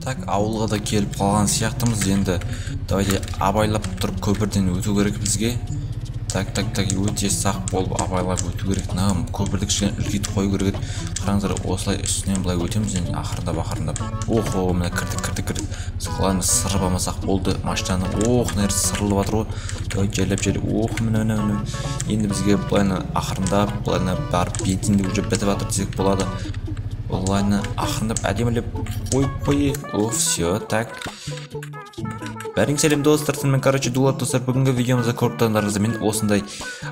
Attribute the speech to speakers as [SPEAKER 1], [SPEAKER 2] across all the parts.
[SPEAKER 1] Так, ауылға да келіп қалған сияқтымыз енді. Давайте абайлап тұрып көпірден өту керек бізге. Так, так, так, өте сақ болып абайлап өту керек. Мына көпірді кішкене үлкейтіп қою керек еді. Қараңыздар, осылай үстінен былай өтеміз енді, ақырындап ақырындап. Охо, мына кірдік, кірдік, кірдік. Главное, сырып алмасақ болды машинаны. Ох, мына жерде сырылып жатыр ғой. Давай жайлап жайлап. Ох, міне, міне, міне. Енді бізге былайына ақырындап, былайына барып бензинді уже бітіп жатыр десек болады. Былайына ақырындап әдемілеп қойып қояйық. О, все, так. Бәріңе сәлем, достар, мен, короче, Дулат, достар. Бүгінгі видеомызда көріп тұрғандарыңыздай, мен осындай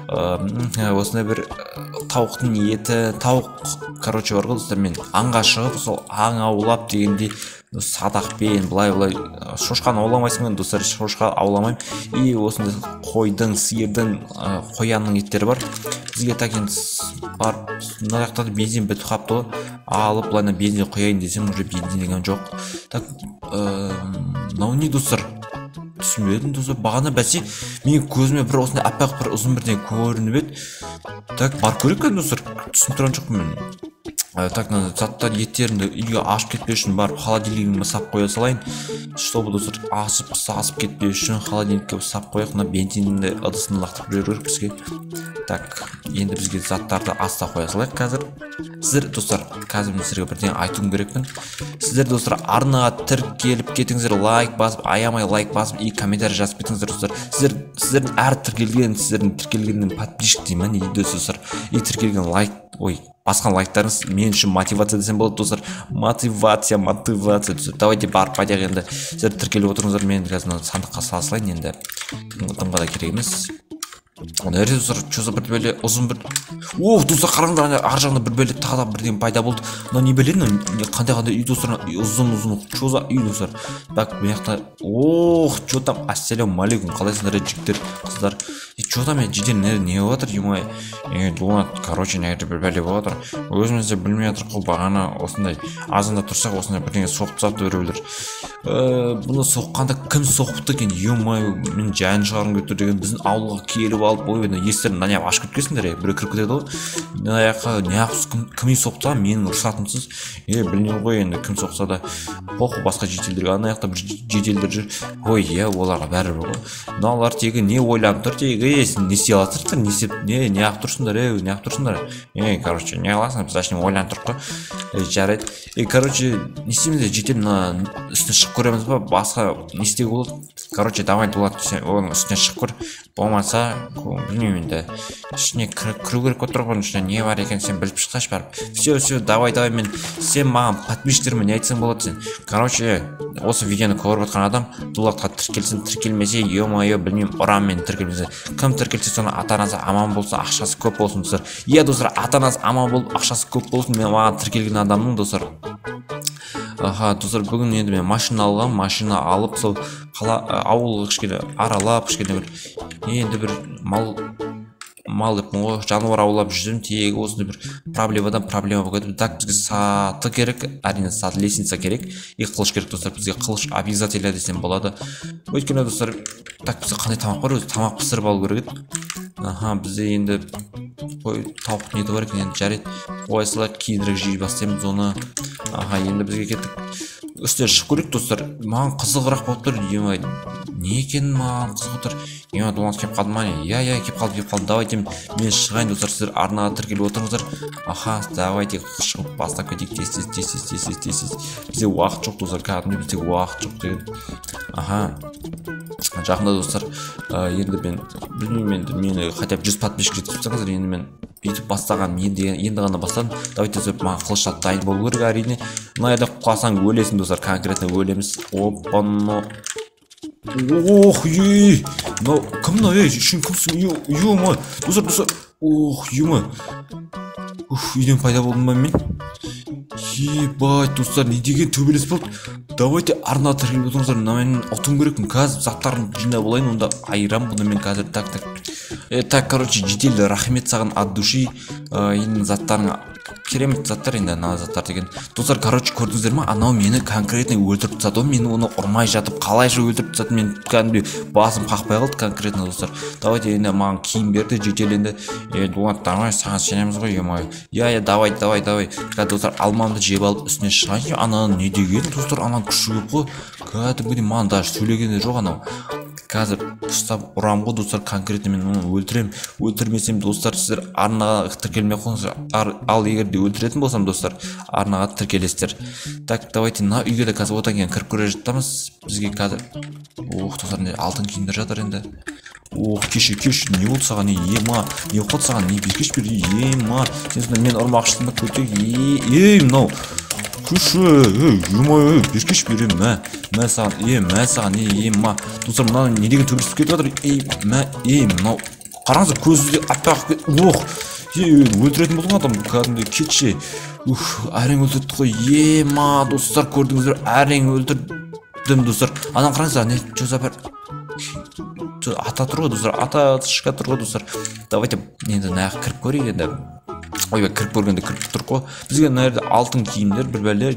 [SPEAKER 1] осындай бір тауықтың еті, тауық, короче, бар ғой, достар, мен аңға шығып, сол аң аулап дегендей, садақпен былай былай шошқаны ауламайсың ғой, достар, шошқа ауламаймын. И осындай қойдың, сиырдың, қоянның еттері бар бізге. Так, енді барып мына жақта да бензин бітіп қалыпты ғой. Алып былайына бензин құяйын десем, уже бензин деген жоқ. Так, мынау не, достар? Түсінбедім, достар. Бағана бәсе менің көзіме бір осындай аппақ бір ұзын бірдеңе көрініп еді. Так, барып көрейік енді, достар, түсініп тұрған жоқпын мен. Так, мына заттар, еттерімді үйге ашып кетпеу үшін барып холодильнигіме сап қоя салайын, чтобы, достар, асып сасып кетпеу үшін холодильникке сап қояйық. Мына бензинді ыдысын лақтырып жіберу керек бізге. Так, енді бізге заттарды аста қоя салайық қазір. Сіздер, достар, қазір мен сіздерге бірдеңе айтуым керекпін. Сіздер, достар, арнаға тіркеліп кетіңіздер, лайк басып, аямай лайк басып и комментарий жазып кетіңіздер, достар. Сіздердің әр тіркелген, сіздердің тіркелгеннен подписчик дей ма, не дейді, достар, и тіркелген лайк, ой, басқан лайктарыңыз мен үшін мотивация десем болады, достар. Мотивация, мотивация, достар. Давайте барып қайтайық енді. Сіздер тіркеліп отырыңыздар, мен қазір мына сандыққа сала салайын енді, дымға да керек емес. Мына жерде, достар, че за бір бәле ұзын бір? О, достар, қараңдар, ана ар жағында бір бәле, тағы да бірдеңе пайда болды. Мынау не бәле? Мынау не, қандай қандай үй, достар? Ұзын ұзын, че за үй, достар? Так, мына жақта, ох, че там? Ассалаумағалейкум, қалайсыңдар, жігіттер, қыздар? Че там, жедел, не болып жатыр, ё? Е, Дулат, короче, мына жерде бір бәле болып жатыр, өзіміз де білмей жатырмық қой. Бағана осындай азанда тұрсақ, осындай бірдеңе соғып тастапты біреулер. Бұны соққанда кім соқыпты екен, ё-моё, мен жайын шығарғым келіп тұр деген. Біздің ауылға келіп алып, ой, мына есіктерін мына ашып кеткенсіңдер, е, біреу кіріп кетеді ғой мына жаққа. Неғып, кім үй соқты менің рұқсатымсыз? Е, білмеймін ғой енді, кім соқса да похуй басқа жительдерге. Ана жақта бір жительдер жүр. Ой, иә, оларға бәрібір ғой. Мыналар тегі не ойланып тұр тегі? Е, сен не істей аласыңдар, не істеп, не неғып тұрсыңдар, е, неғып тұрсыңдар? Е, короче, не қыласың, біз әшейін ойланып тұрық қой. Е, жарайды. Е, короче, не істейміз, житель? Мына үстіне шығып көреміз ба, басқа не істеуге болады? Короче, давай, Дулат, сен оның үстіне шығып көр, болмаса білмеймін енді. Ішіне кіру керек болып тұр ғой, ішінде не бар екенін сен біліп шықсайшы барып. Все, все, давай, давай. Мен, сен маған подписчиктеріме не айтсаң болады сен? Короче, осы видеоны көріп жатқан адам Дулатқа тіркелсін, тіркелмесе, ё-моё, білмеймін, ұрамын мен тіркелмесе. Кім тіркелсе, соның ата анасы аман болсын, ақшасы көп болсын, достар. Иә, достар, ата анасы аман болып, ақшасы көп болсын мен маған тіркелген адамның, достар. Аха, достар, бүгін енді мен машина алғанмын. Машина алып, сол қала, ауылға кішкене аралап, кішкене бір енді бір мал, мал деппін ғой, жануар аулап жүрсем, тегі осындай бір проблемадан проблема болып кетті. Так, бізге саты керек, әрине, саты, лестница керек и қылыш керек, достар. Бізге қылыш обязательно десем болады, өйткені, достар, так, бізде қандай тамақ бар өзі? Тамақ пісіріп алу керек еді. Аха, бізде енді қой, тауықтың еті бар екен енді. Жарайды, қоя салайық, кейінірек жей бастаймыз оны. Аха, енді бізге кеттік, үстіне шығып көрейік, достар. Маған қызығырақ болып тұр, е, не екенін маған қызық тұр. Е, Дулат келіп қалды ма, не? Иә, иә, келіп қалды, келіп қалды. Давайте мен шығайын, достар, сіздер арнаға тіркеліп отырыңыздар. Аха, давайте шығып бастап кетейік, тез, тез, тез, тез, тез, тез, тез, тез. Бізде уақыт жоқ, достар, кәдімгідей бізде уақыт жоқ деген. Аха, жақында, достар, енді мен білмеймін енді, мені хотя бы 100 подписчик жеткізіп тастаңыздар. Енді мен бүйтіп бастаған, енді енді ғана бастадым. Давайте, достар, маған қылыш алып дайын болу керек, әрине. Мына жерде құласаң, өлесің, достар, конкретно өлеміз. Опа, ох, ей, мынау кім мынау? Ей, сен кімсің? Ё, достар, достар, ох, ё, уф, үйден пайда болдым ба мен? Ебать, достар, не деген төбелес болды! Давайте арнаға тіркеліп отырыңыздар. Мына мен ұтуым керекпін қазір, заттарымды жинап алайын, онда айырам бұны мен қазір. Так, так, так, короче, жедел, рахмет саған от души. Енді заттарың Керемет заттар енді ана заттар деген. Достар, короче, көрдіңіздер ма, анау мені конкретно өлтіріп тастады ғой. Мен оны ұрмай жатып қалайша өлтіріп тастады, мен кәдімгідей басым қақпай қалды конкретно, достар. Давайте енді маған киім берді жедел енді. Е, Дулат, давай, саған сенеміз ғой, ё-моё. Иә, иә, давай, давай, давай. Қазір, достар, алмамды жеп алып үстіне шығайын. Ана не деген, достар, ана күші көп қой кәдімгідей, маған даже сөйлеген де жоқ анау. Қазір ұстап ұрам ғой, достар, конкретно мен оны өлтіремін. Өлтірмесем, достар, сіздер арнаға тіркелмей қойыңыздар. Ал егер де өлтіретін болсам, достар, арнаға тіркелесіздер. Так, давайте мына үйге де қазір одан кейін кіріп көре жатамыз. Бізге қазір, ох, достар, мына алтын киімдер жатыр енді. Ох, кеше, кеш, не болды саған, ема, не болып қалды саған, не, бергеш, бер, ема, сен сонда мені ұрмақшысың ба, көтек? Ей, мынау күші, ей, ё-моё, бергеш, беремін, мә, мә саған, е, мә саған, е, ема. Достар, мынау не деген төбелесіп кетіп жатыр? Ей, мә, ей, мынау қараңыздар, көзі де аппақ. Ох, е, өлтіретін болдың адам кәдімгідей, кетші. Ух, әрең өлтірдік қой, ема, достар, көрдіңіздер, әрең өлтірдім, достар. Ананы қараңыздар, не, че за бір ата тұр ғой, достар, аташка тұр ғой, достар. Давайте енді мына жаққа кіріп көрейік енді. Ойбай, кіріп көргенде кіріп тұр ғой. Бізге мына жерде алтын киімдер, бір бәле.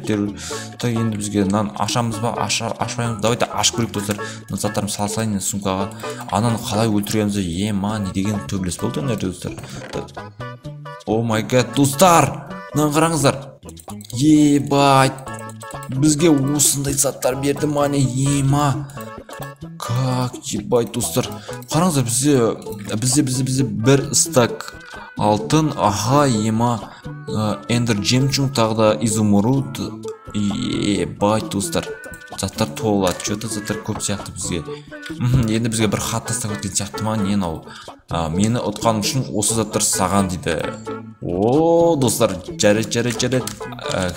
[SPEAKER 1] Так, енді бізге мынаны ашамыз ба, ашпаймыз? Давайте ашып көрейік, достар. Мына заттарымды сала салайын енді сумкаға. Ананы қалай өлтіргенімізді, ема, не деген төбелес болды мына жерде, достар. Oh my God, достар, мынаны қараңыздар, ебать, бізге осындай заттар берді ма, не, ема, как, ебать, достар, қараңыздар, бізде бір стак алтын, аха, ема, эндер жемчуг, тағы да изумруд, ебать, достар, заттар толады, че-то заттар көп сияқты бізге. Енді бізге бір хат тастап кеткен сияқты ма, не мынау? Мені ұтқаның үшін осы заттар саған дейді. О, достар, жарайды, жарайды, жарайды.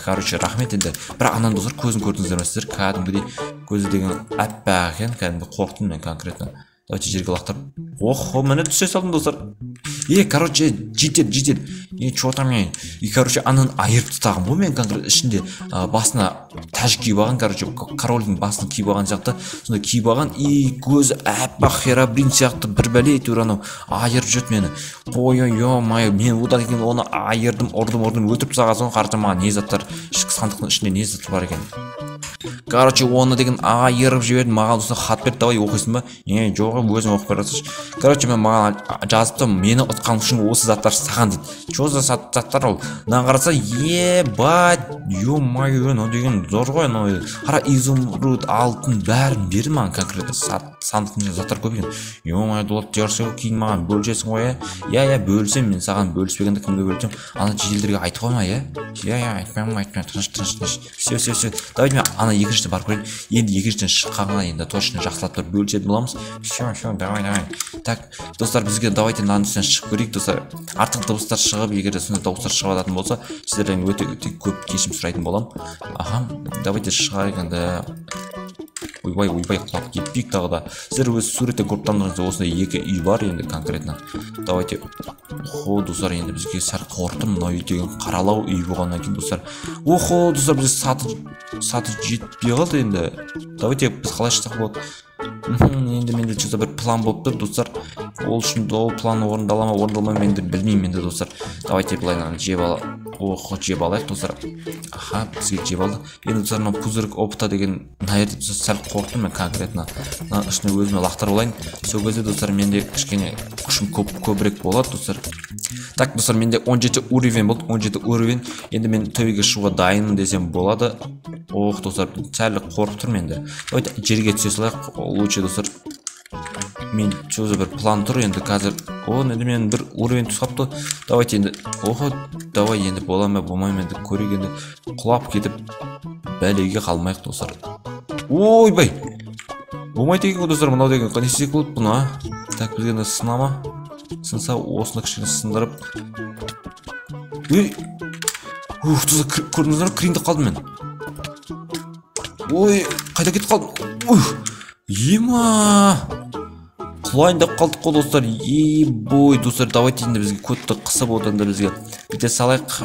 [SPEAKER 1] Короче, рахмет енді. Бірақ ананың, достар, көзін көрдіңіздер ме сіздер? Кәдімгідей көзі деген аппақ екен, кәдімгі қорықтым мен конкретно. Давайте жерге лақтырып. Охо, міне түсе салдым, достар. Е, короче, жетеді, жетеді. Е, че там, е? И, короче, ананы айырып тастаған ғой мен конкретно ішінде басына тәж киіп алған, короче, корольдің басын киіп алған сияқты. Сондай киіп алған, и көзі аппақ Херобрин сияқты бір бәле, әйтеуір анау айырып жүрді мені. Ой, ой, ой, мен одан кейін оны айырдым, ұрдым, ұрдым, өлтіріп тастаған соң қарасам, маған не заттар, ішкі сандықтың ішінде не заттар бар екен. Короче, оны деген айырып жібердім, маған достар хат берді, давай оқисың ба? Не, жоқ, өзің оқып бере салшы. Короче, мен маған жазыпты, мені ұтқан үшін осы заттар саған дейді. Че за заттар ол? Мынаны қараса, ебать, ё-моё, мынау деген зор ғой, анау. Қара, изумруд, алтын бәрін берді маған конкретно. Сандықтың ішінде заттар көп екен. Ё-моё, Дулат, терсе кейін маған бөлісесің ғой, иә? Иә, иә, бөлісемін, мен саған бөліспегенде кімге бөлісемін? Ана жеделдерге айтып қойма, иә? Иә, иә, айтпаймын, айтпаймын, тыныш, тыныш, тыныш. Все, все, все. Давайте мен ана екіншісіне барып көрейін. Енді екіншіден шыққанға енді точно жақсылап тұрып бөлісетін боламыз. Все, все, давай, давай. Так, достар, бізге давайте мынаның үстінен шығып көрейік, достар. Артық дыбыстар шығып, егер де сондай дауыстар шығып жататын болса, сіздерден өте өте көп кешірім сұрайтын боламын. Аха, давайте шығайық енді. Ойбай, ойбай, құлап кетпейік тағы да. Сіздер өз суреттен көріп тұрғандарыңыздай осындай екі үй бар енді конкретно. Давайте. Охо, достар, енді бізге сәл қорықтым. Мынау үй деген қаралау үй болғаннан кейін, достар. Охо, достар, бізге саты жетпей қалды енді. Давайте біз қалай шықсақ болады? Енді менде что-то бір план болып тұр, достар. Ол үшін ол план орындала ма, орындалмай ма, енді білмеймін енді, достар. Давайте былай мынаны жеп ала. Охо, жеп алайық, достар. Аха, бізге жеп алды. Енді, достар, мынау пузырик опыта деген мына жерде, достар, сәл қорықтым мен конкретно. Мына ішіне өзіме лақтырып алайын. Сол кезде, достар, менде кішкене күшім көбірек болады, достар. Так, достар, менде 17 уровень болды, 17 уровень. Енді мен төбеге шығуға дайынмын десем болады. Ох, достар, сәл қорқып тұрмын енді. Давайте жерге түсе салайық, лучше, достар. Мен что бір план тұр енді қазір. О, енді мен бір уровень түсіп қалыпты. Давайте енді, охо, давай енді бола ма, болмай ма енді көрейік енді. Құлап кетіп бәлеге қалмайық, достар. Ойбай. Болмайды екен ғой, достар, мынау деген не істесек болады бұны, а? Так, бізге енді сына ма? Сынса, осыны кішкене сындырып. Ой! Ух, достар, көрдіңіздер ме? Кірейін деп қалдым мен. Ой, қайда кетіп қалдым? Ух! Ема! Құлайын деп қалдық қой, достар. Ебой, достар, давайте енді бізге көтті қысып одан да бізге бүйте салайық.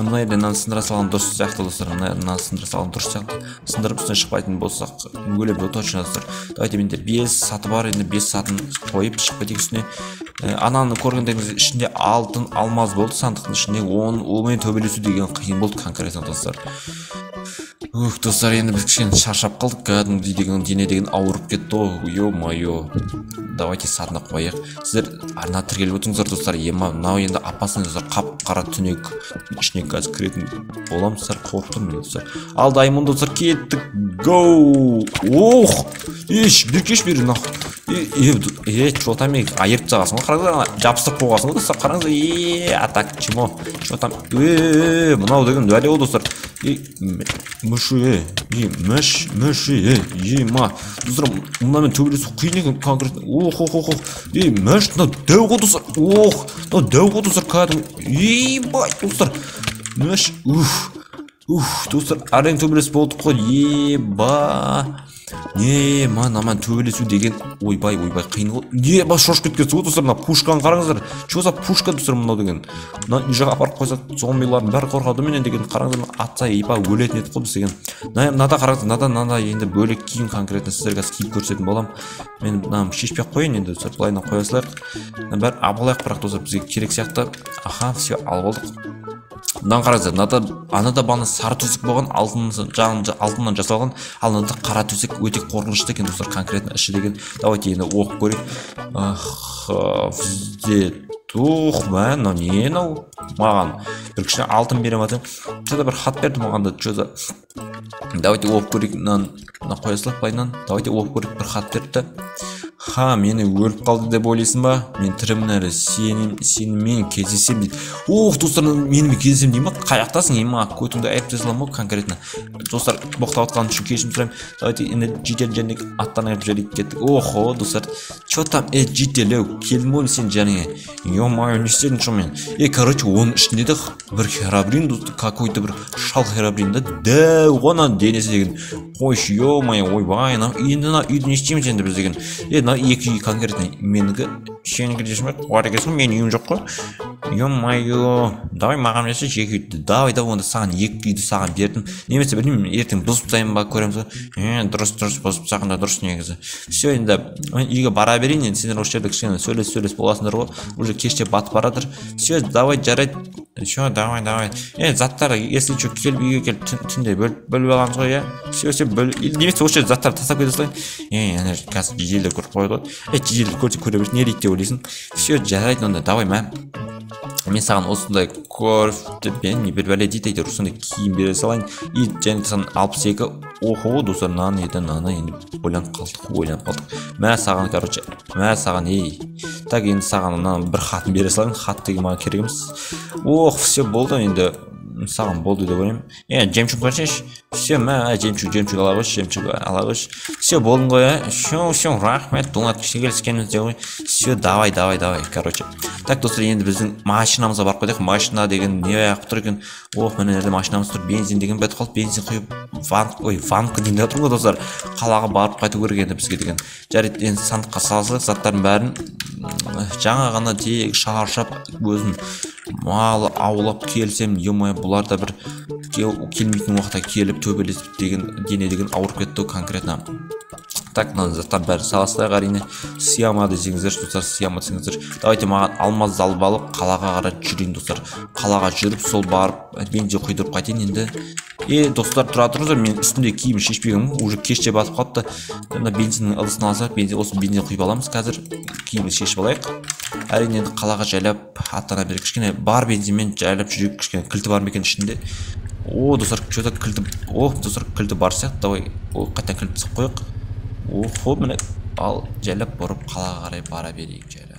[SPEAKER 1] Мына жерде мынаны сындыра салған дұрыс сияқты, достар. Мынаны сындыра салған дұрыс сияқты. Сындырып үстіне шықпайтын болсақ, өлеміз точно, достар. Давайте, менде 5 саты бар, енді 5 сатын қойып шығып кетейік үстіне. Ананы көргендеріңіз, ішінде алтын алмаз болды сандықтың ішінде. Онымен төбелесу деген қиын болды конкретно, достар. Ух, достар, енді біз кішкене шаршап қалдық, кәдімгідей деген дене деген ауырып кетті ғой, ё-моё. Давайте сатыны қояйық. Сіздер арна тіркеліп отырыңыздар, достар. Ема, мынау енді опасный, достар, қап-қара түнек ішіне қазір кіретін боламыз, достар, қорқып тұрмын мен, достар. Ал дайынмын, достар, кеттік. Гоу! Ох! Еш, беркеш бері нахуй. Е, чё там, айырып тастағансың ғой, қараңыздар, жабыстырып қойғансың ғой, достар, қараңыздар. Е, а так, чмо, чё там? Е, мынау деген бәле ғой, достар. Е, мүш, е, мүш, мүш, е, ема. Достар, мынамен төбелесу қиын екен конкретно. Ох, ох, ох, ох. Е, мүш, мынау дәу ғой, достар. Ох, мынау дәу ғой, достар, кәдімгі. Ебать, достар. Мүш, уф. Уф, достар, әрең төбелес болдық қой. Еба. Не, мынамен төбелесу деген, ойбай, ойбай, қиын ғой. Не, бас шошып кеткенсің ғой, достар, мына пушканы қараңыздар. Чё за пушка, достар, мынау деген? Мына үй жаққа апарып қойсақ, зомбилардың бәрі қорқады менен деген. Қараңыздар, атса, епа, өлетін едік қой біз деген. Мынада қараңыздар, мынада енді бөлек киім конкретно, сіздерге қазір киіп көрсететін боламын. Мен мынаны шешпей ақ қояйын енді, достар, былайынан қоя салайық. Мына бәрін алып алайық, бірақ, достар, бізге керек сияқты. Аха, все, алып алдық. Мынаны қараңыздар, мынада анада бағана сары төсек болған, алтын алтыннан жасалған, ал мынада қара төсек, өте қорқынышты екен, достар, конкретно іші деген. Давайте енді оқып көрейік. Ах, бізде тух, мә, мынау не мынау? Маған бір кішкене алтын бере ма? Что-то бір хат берді маған да, что-то. Давайте оқып көрейік, мынаны мына қоя салайық былайынан. Давайте оқып көрейік, бір хат беріпті. Ха, мені өліп қалды деп ойлайсың ба? Мен тірімін әлі, сенімен кездесем дейді. Ох, достар, менімен кездесем дей ма? Қаяқтасың, ема, көтіңді айырып тастай саламын ғой конкретно. Достар, боқтап жатқаным үшін кешірім сұраймын. Давайте енді жедел және аттан айырып жіберейік, кеттік. Охо, достар, чё там, е, жителеу, келдім ғой сенің жаныңа. Ё-моё, не істедің шо мен? Е, короче, оның ішінде де бір херобрин, достар, какой-то бір шал херобрин да, дәу ғой ананың денесі деген. Қойшы, ё-моё, ойбай, мынау енді мына үйді не істейміз енді біз деген. Е, мына екі үй конкретно менікі, сенікі дейсің бе? Бар екенсің ғой, менің үйім жоқ қой. Ё-моё, давай маған берсейші екі үйді. Давай, давай, онда саған екі үйді саған бердім. Немесе білмеймін, ертең бұзып тастаймын ба, көреміз ғой. Е, дұрыс, дұрыс, бұзып тастаған да дұрыс негізі. Все, енді мен үйге бара берейін енді, сендер осы жерде кішкене сөйлес сөйлес боласыңдар ғой. Уже кеште батып баратыр. Все, давай, жарайды. Все, давай, давай. Е, заттар, если что, келіп үйге келіп түнде бөліп аламыз ғой, иә. Все, все, бөл, немесе осы жерде заттарды тастап кете салайын. Е, ана қазір жеделдер көріп қояды ғой. Е, жеделдер көрсе көре берсін, не дейді деп ойлайсың. Все, жарайды онда, давай, мә. Мен саған осындай көріп, не бір бәле дейді әйтеуір, сондай киім бере салайын. И және саған 62. Охо, достар, мынаны енді, мынаны енді ойланып қалдық, ойланып қалдық. Мә саған, короче, мә саған, ей. Так, енді саған мынаны бір хатын бере салайын. Хат деген маған керек емес. Ох, все, болды енді. Саған болды деп ойлаймын. Е, жемчуг берсейші. Все, мә, жемчуг, жемчуг ала қойшы, жемчуг ала қойшы. Все, болдың ғой, ә? Все, все, рахмет, Донат, кішкене келіскеніміз ғой. Все, давай, давай, давай, короче. Так, достар, енді біздің машинамызға барып қайтайық. Машина деген не аяқ тұр екен? Ох, мына жерде машинамыз тұр. Бензин деген бітіп қалды. Бензин құйып, ван, ой, ванка дейін деп жатырмын ғой, достар. Қалаға барып қайту керек енді бізге деген. Жарайды, енді сандыққа салсақ заттардың бәрін. Жаңа ғана тек шаршап өзім мал аулап келсем, ё-моё, бұлар да бір келмейтін уақытта келіп төбелесіп деген дене деген ауырып кетті конкретно. Так, мына заттардың бәрін сала салайық, әрине. Сыя ма десеңіздер, достар, сыя ма десеңіздер. Давайте маған алмаз алып алып, қалаға қарай жүрейін, достар. Қалаға жүріп, сол барып, бензин құйдырып қайтайын енді. Е, достар, тұра тұрыңыздар, мен үстімде киім шешпегенмін, уже кеште батып қалыпты. Мына бензиннің ыдысын алсақ, бензин, осы бензин құйып аламыз қазір. Киімді шешіп алайық. Әрине, енді қалаға жайлап аттана берейік. Кішкене бар бензинмен жайлап жүрейік, кішкене кілті бар ма екен ішінде. О, достар, что-то кілті, о, достар, кілті бар сияқты. Давай, о, қайтадан кілтті қойық. Охо, міне, ал жайлап бұрып қалаға қарай бара берейік жайлап.